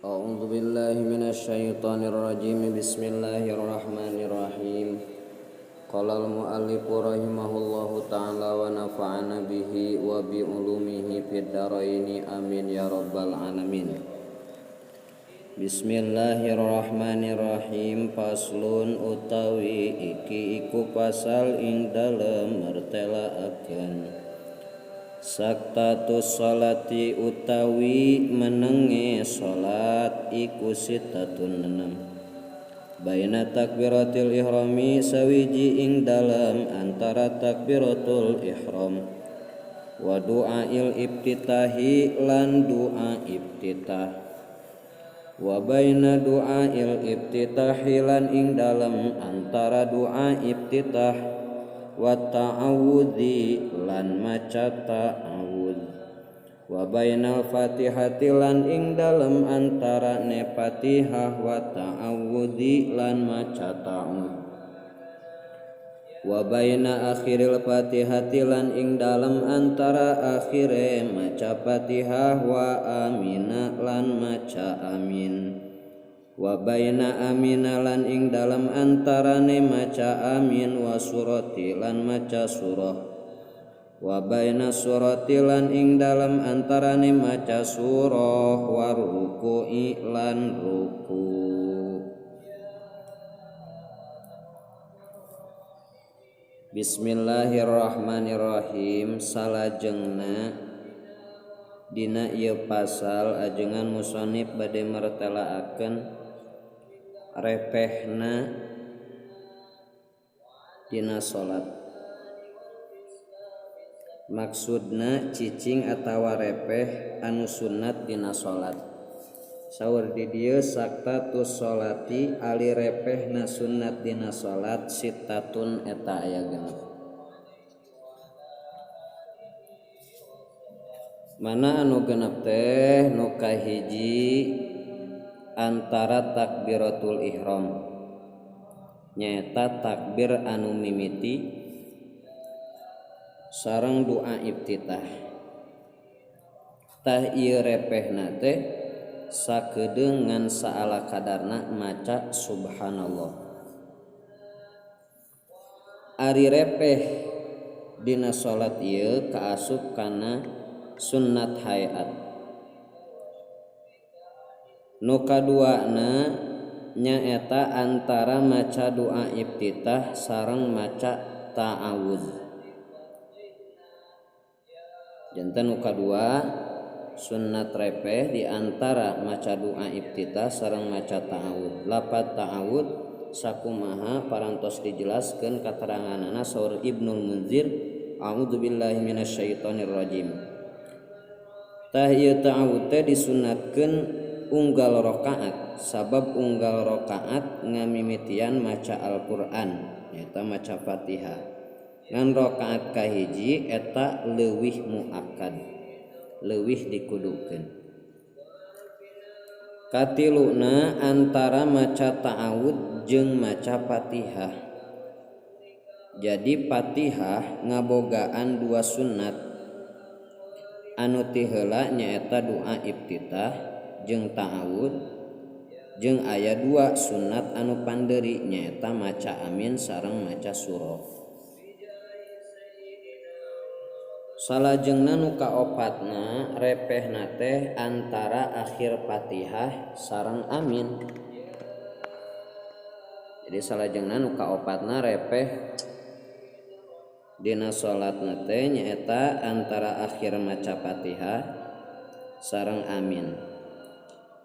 A'udzu billahi minasyaitonir rajim. Bismillahirrahmanirrahim. Qala al-muallif rahimahullahu ta'ala wa nafa'ana bihi wa bi ulumihi fid dharain. Amin ya rabbal alamin. Bismillahirrahmanirrahim. Faslun utawi iki iku pasal ing dalem mertelaaken saktatus sholati utawi menenge salat iku sitatun enam baina takbiratil ihrami sawiji ing dalem antara takbiratul ihram wa du'ail ibtitahi lan du'a ibtitah wa baina du'ail ibtitahi lan ing dalem antara du'a ibtitah wa ta'awudzi lan maca ta'awudz wa bainal fatihati lan ing dalem antarane fatihah wa ta'awudzi lan maca ta'awudz wa baina akhiril fatihati lan ing dalem antara akhire maca fatihah wa amina lan maca amin wa baina amina lan ing dalem antarane maca amin wa surati lan maca surah wa baina surati lan ing dalem antarane maca surah wa ruku'i lan ruku. Bismillahirrahmanirrahim. Salajengna dina ieu pasal ajengan musonib bade mertelaakeun repehna dina salat. Maksudna cicing atawa repeh anu sunat dina salat. Saur di dieu saktatus sholati ali repehna sunat dina salat sitatun eta aya genep. Mana anu genep teh nu kahiji antara takbiratul ihram nyaeta takbir anu mimiti sareng doa ibtitah. Tah ieu repehna teh sakedeung ngan saala kadarna maca subhanallah. Ari repeh dina salat ieu kaasup kana sunat hayat. Nu kaduana nyaeta antara maca doa ibtitah sareng maca ta'awudz. Janten nu kadua sunat repeh di antara maca doa ibtitah sareng maca ta'awudz. Lapat ta'awudz sakumaha parantos dijelaskeun kateranganana saur Ibnul Munzir, a'udzubillahi minasyaitonir rajim. Tah ieu ta'awudz teh disunatkeun unggal rakaat sabab unggal rakaat ngamimitian maca Al-Qur'an nyaeta maca Fatihah. Ngan rakaat kahiji eta leuwih muakkad, leuwih dikudukeun. Katiluna antara maca ta'awudz jeung maca Fatihah. Jadi Fatihah ngabogaan dua sunat anu ti heula nyaeta doa ibtitah jeung ta'awudz jeung aya dua sunat anu pandeuri nyaeta maca amin sareng maca surah. Salajengna nu kaopatna repehna teh antara akhir Fatihah sareng amin. Jadi salajengna nu kaopatna repeh dina salatna teh nyaeta antara akhir maca Fatihah sareng amin.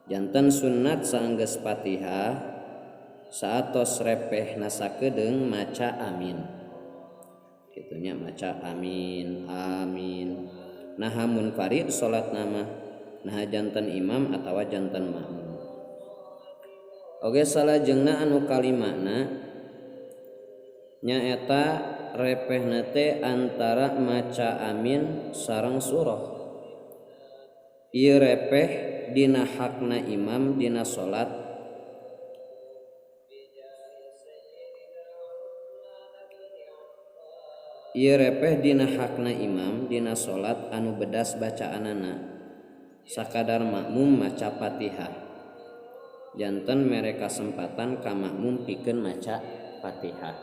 Janten sunat saenggeus Fatihah saatos repeh sakedeung maca amin. Kitunya maca amin, amin. Nah mun farid salat nama nah janten imam atawa janten makmum. Oge salajengna anu kalimana nyaeta repehna teh antara maca amin sareng surah. Ieu repeh dina hakna imam dina salat ieu repeh dina hakna imam dina salat anu bedas bacaanana sakadar makmum maca Fatihah. Janten mere kasempatan ka makmum pikeun maca Fatihah.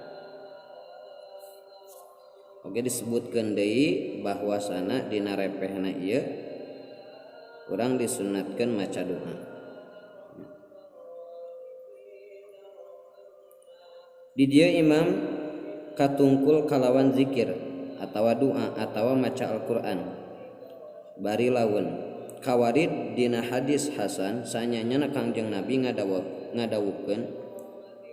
Oge disebutkeun deui bahwasana dina repehna ieu urang disunatkeun maca doa. Di dieu imam katungkul kalawan zikir atawa doa atawa maca Al-Qur'an bari laun. Kawarid dina hadis hasan sanyanyana Kangjeng Nabi ngadawuhkeun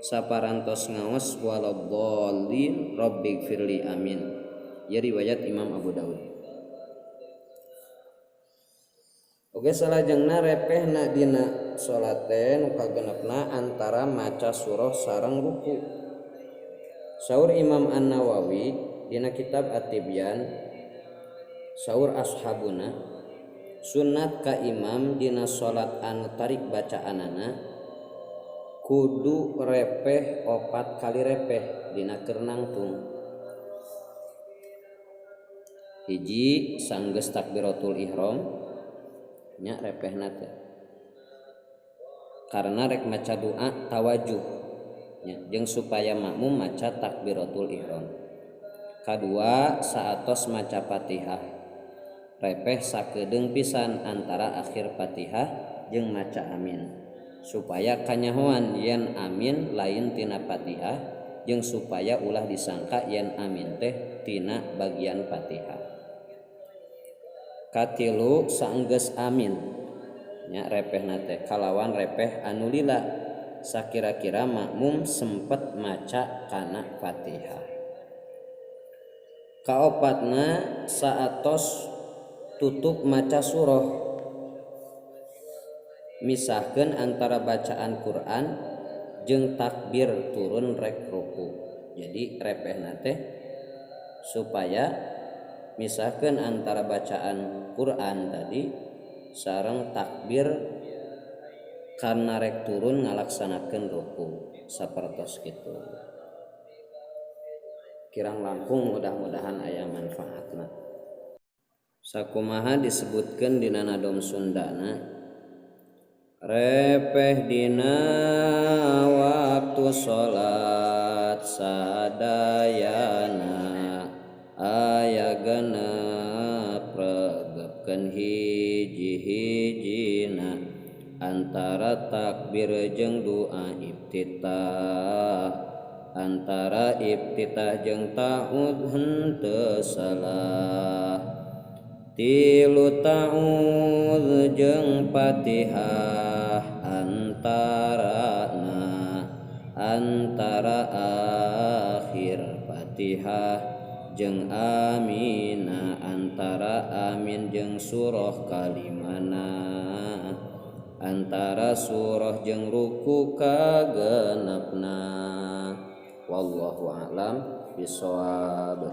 saparantos ngaos waladhdallin rabbighfirli amin. Ieu riwayat Imam Abu Daud. Oke, salajengna repehna dina salat teh nu kagenepna antara maca surah sareng ruku. Saur Imam An-Nawawi dina kitab At-Tibyan, saur ashabuna sunat ka imam dina salat anu tarik bacaanana kudu repeh 4 kali repeh dina keur nangtung. Hiji sanggeus takbiratul ihram nya repehna teh karena rek maca doa tawajuh nya jeung supaya makmum maca takbiratul ihram. Kadua saatos maca Fatihah repeh sakedeung pisan antara akhir Fatihah jeung maca amin supaya kanyahoan yen amin lain tina Fatihah jeung supaya ulah disangka yen amin teh tina bagian Fatihah. Katilu saenggeus amin nya repehna teh kalawan repeh anu lila sakira-kira makmum sempet maca kana Fatihah. Kaopatna saatos tutup maca surah misahkeun antara bacaan Quran jeung takbir turun rek ruku. Jadi repehna teh supaya misahkeun antara bacaan Quran tadi sareng takbir karena rek turun ngalaksanakeun ruku sapertos kitu. Kirang langkung mudah-mudahan aya manfaatna. Sakumaha disebutkeun dina nadom Sundana repeh dina waktu salat sadayana aya genep regepkeun hiji-hijina antara takbir jeung doa iftitah antara iftitah jeung ta'ud henteu salah tilu ta'ud jeung Fatihah antarana antara akhir Fatihah jeung amina antara amin jeung surah kalimana antara surah jeung ruku kagenepna. Wallahu a'lam bishawab.